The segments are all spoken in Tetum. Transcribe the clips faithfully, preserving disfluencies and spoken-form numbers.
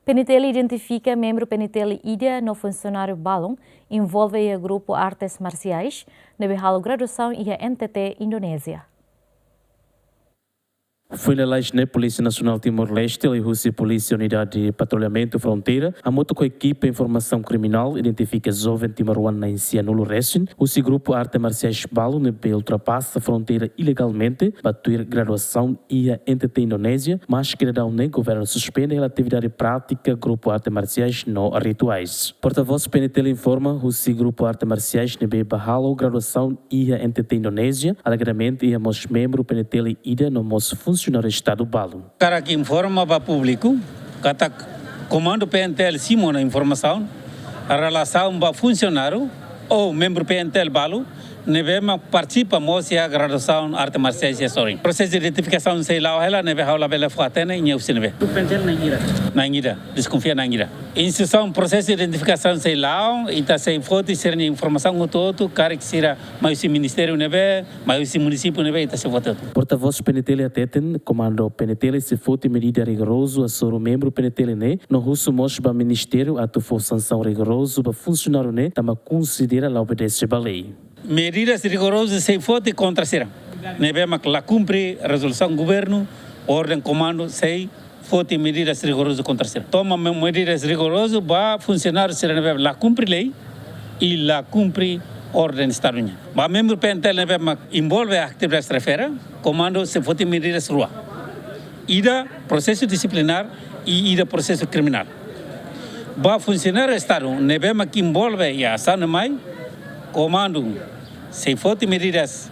PNTL identifika membru PNTL ida no funsionáriu balun envolve iha grupu artes marsiais ne'ebé halo graduasaun iha N T T Indonézia. Foin lalais ne'e, Polísia Nasionál Timor-Leste, liuhusi Polísia Unidade Patrullamentu Fronteira, hamutuk ho ekipa informasaun kriminál, identifika joven timoroan na'in-sianulu resin, husi grupu arte marsiais balun ne'ebé ultrapasa fronteira ilegalmente, ba tuir graduasaun iha N T T Indonézia, maske daudaun ne'e governu suspende hela atividade prátika grupu arte marsiais no rituais. Portavós PNTL informa, husi grupu arte marsiais ne'ebé ba halo graduasaun iha N T T Indonézia, alegadamente iha mós membru PNTL ida no mós funsionáriu Estadu balun. Hakarak informa ba públiku katak Komandu PNTL simu ona informasaun relasaun ba funsionáriu ou membru PNTL balu ne'ebé mak partisipa mós iha graduasaun arte marsiais iha sorin. Prosesu identifikasaun sei la'o hela, ne'ebé ha'u labele fó-hatene nia husi ne'ebé. PNTL na'in hira? Na'in hira, deskonfia na'in hira. Instrusaun prosesu identifikasaun sei la'o, ita sei foti sira-nia informasaun hotu-hotu, karik sira mai husi ministériu ne'ebé, mai husi munisípiu ne'ebé, ita sei foti hotu. Portavós PNTL hateten, Komandu PNTL sei foti medida rigorozu hasoru membru PNTL ne'e, no husu mós ba ministériu atu fó sansaun rigorozu ba funsionáriu ne'e, tanba konsidera la obedese ba lei. Medidas rigorozu sei foti kontra sira ne'ebé mak la kumpre rezolusaun governu, orden komandu, sei foti medidas rigorozu kontra sira. Toma me-, medidas rigorozu ba funsionáriu sira ne'ebé la kumpre lei i la kumpre orden Estadu nian. Ba membru PNTL ne'ebé mak envolve atividade refere, komandu sei foti medidas rua. Ida prosesu disiplinár i ida prosesu kriminál. Ba funsionáriu Estadu ne'ebé mak envolve iha asaun ne'e mai, komandu sei foti medidas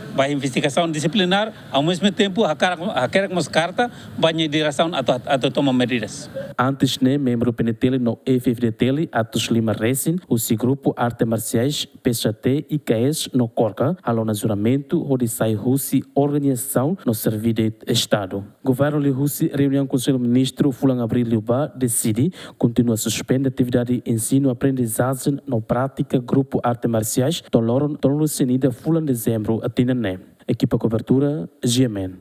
ba investigasaun disiplinár, ao mesmo tempo, hakarak, hakerek mós karta ba nia diresaun atu, atu toma medidas. Antes ne'e, membru PNTL no F-FDTL atus lima resin, husi grupu arte marsiais P S T, I K S no KORKA, hala'o ona juramentu hodi sai husi organizasaun no servidór Estadu. Governu liuhusi reuniaun Konsellu Ministru fulan Abríl liubá deside kontinua suspende atividade ensinu-aprendizajen no prátika grupu arte marsiais to'o loron tolunulu-resin-ida fulan Dezembru tinan ne'e. Ekipa kobertura, G M N.